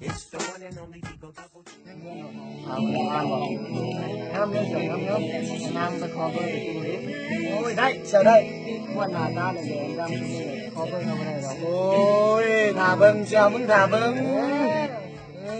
It's the one and only Digo Double G. ງາມເລີຍ ງາມ ງາມ ງາມ ໄປຂໍເບີ ໂອ້ຍ ໄດ້ ເຊື່ອໄດ້ ງວດໜ້າຕາແດງໆ ດຳ ຂໍເບີເອົາບໍ່ໄດ້ດອກ ໂອ້ຍ ຖ້າເບິ່ງ ເຊື່ອມຶງ ຖ້າເບິ່ງ ເອີ.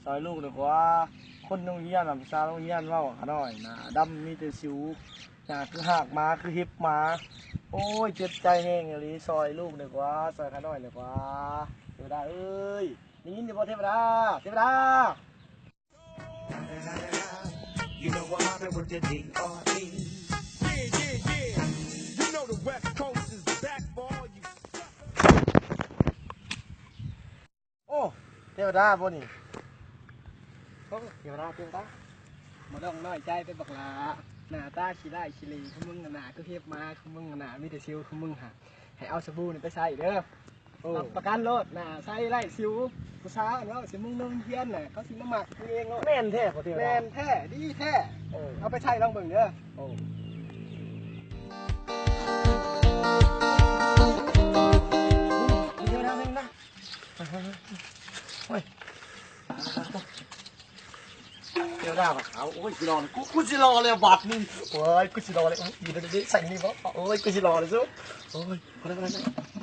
ຊ່ອຍລູກດີກວ່າ ຄົນໂຮງຮຽນນະ ພາສາໂຮງຮຽນເວົ້າ ຂະນ້ອຍໜ້າດຳມີແຕ່ສິວ ໜ້າຄືຮາກໝາ ຄືເຫັບໝາ ໂອ້ຍ ເຈັບໃຈແຮງອີ່ຫຼີ ຊ່ອຍລູກດີກວ່າ ຊ່ອຍຂະນ້ອຍດີກວ່າ ເທວະດາເອີຍ ໄດ້ຍິນຢູ່ບໍ່ ເທວະດາ ເທວະດາ. You know what happened with the D R E. Yeah, yeah, yeah. You know the West Coast is back for all you suckers. ໂອ້ ເທວະດາບໍ່ນີ້? ໂອ້ ເທວະດາ ເທວະດາ ບໍ່ຕ້ອງນ້ອຍໃຈເດີບັກຫຼ້າ ໜ້າຕາຂີ້ຮ້າຍຂີ້ເຫຼຄືມຶງ ໜ້າຄືເຫັບໝາຄືມຶງ ໜ້າມີແຕ່ສິວຄືມຶງຫັ້ນ ໃຫ້ເອົາສະບູນີ້ໄປໃຊ້ເດີ. ໂອ້ ຮັບປະກັນໂລດ ໜ້າໃສໄຮ້ສິວ ຜູ້ສາວອັນເວົ້າຊິມຶງໂຮງຮຽນນະ ເຂົາຊິມາມັກມຶງເອງໂລດ. ແມ່ນແທ້ບໍ່ເທວະດາ? ແມ່ນແທ້ ດີແທ້. ໂອ້ ເອົາໄປໃຊ້ລອງເບິ່ງເດີ. ໂອ້ ເທວະດາເບິ່ງນະ ໂອ້ຍ ເທວະດາຂາວ ໂອ້ຍ ຊິຫຼໍ່ ກູ ກູຊິຫຼໍ່ແລ້ວບາດນີ້ ໂອ້ຍ ກູຊິຫຼໍ່ແລ້ວ ໂອ້ຍ ຢູ່ໃນນີ້ໃສ່ນີ້ບໍ່ ໂອ້ຍ ກູຊິຫຼໍ່ແລ້ວຊູ ໂອ້ຍ ພໍແລ້ວ ພໍແລ້ວ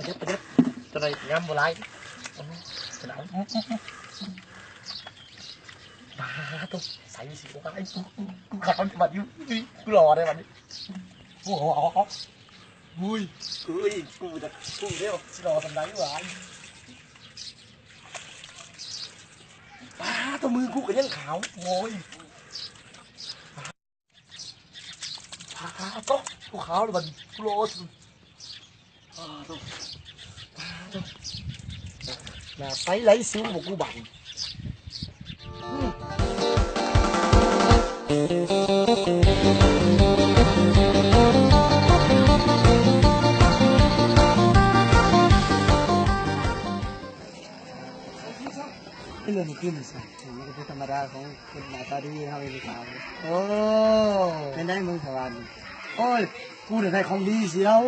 ປະຢັດ ປະຢັດ ຕົວໃດງາມບໍ່ຫຼາຍ ໂອ້ຍ ປາໂຕ ໃສ່ຊິ ໂອ້ຍ ກູ ກູ ກູຂາວບາດຢູ່ ກູຫຼໍ່ແລ້ວບາດນີ້ ໂອ້ໂຫ ໂອ້ຍ ກູ ກູຈະ ກູແລ້ວ ຊິຫຼໍ່ສ່ຳໃດຫວາ. ປາໂຕ ມືກູກະຍັງຂາວ ໂອ້ຍ ປາໂຕ ກູຂາວແລ້ວບັດນີ້ ກູຫຼໍ່ສຸດ ປາໂຕ ປາໂຕ ໜ້າໃສໄຮ້ສິວບໍ່ກູບັງ. ເລື່ອງມັນຄືມັນຊັ້ນ ມັນກໍເປັນທຳມະດາຂອງຄົນໜ້າຕາດີເຮົາເອງ ໂອ້ ເປັນໄດ້ເມືອງສະຫວັນ? ໂອ້ຍ ກູໄດ້ຂອງດີສຽວ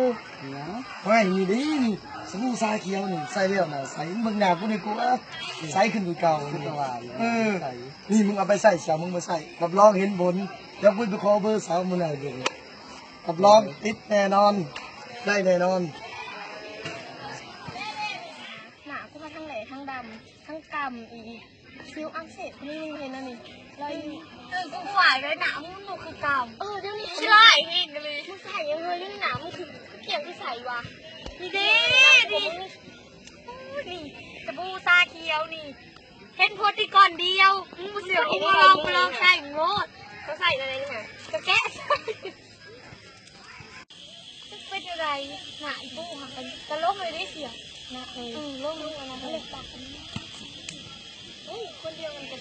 ເນາະ ໂອ້ຍ ນີ້ເດ້ ນີ້ ສະບູຊາຂຽວນີ້ ໃສ່ແລ້ວໜ້າໃສ ເບິ່ງໜ້າກູດີກວ່າ ໃສຂຶ້ນກວ່າເກົ່າ ຄືວ່າ ເອີ ໃສ ນີ້ມຶງເອົາໄປໃຊ້ສຽວ ມຶງມາໃຊ້ ຮັບຮອງເຫັນຜົນ. ດຽວກູໄປຂໍເບີສາວມື້ໜ້າເບິ່ງ ຮັບຮອງຕິດແນ່ນອນ ໄດ້ແນ່ນອນ. ໜ້າກູທັງແຫຼທັງດຳທັງກຳອີກ ສິວອັກເສບນີ້ມຶງເຫັນອັນນີ້ ລອຍ ເອີ ກູບໍ່ໄຫວເລີຍ ໜ້າມຶງບໍ່ຄືເກົ່າ. ເອີ ດຽວນີ້ຂີ້ຮ້າຍແຮງອີ່ຫຼີ ມຶງໃສ່ຫຍັງເລີຍ ດຽວນີ້ໜ້າມຶງຄືກ້ຽງຄືໃສວະ? ນີ້ເດ້ ນີ້ ໂອ້ຍ ນີ້ ສະບູຊາຂຽວນີ້ ເຫັນຜົນນີ້ກ່ອນດຽວ ມຶງບໍ່ເຊື່ອ ມຶງມາລອງ ມາລອງໃຊ້ໂລດ. ເຂົາໃສ່ແນວໃດນີ້ຫະ? ກະແກະໃສ່ ເປັນຈັ່ງໃດ ໜ້າອີ່ປູຫາກະລົງເລີຍເດ້ສຽວ ນະ ເອີ ລົງ ລົງອັນນັ້ນເລີຍ. ໂອ້ຍ ຄົນດຽວກັນກະ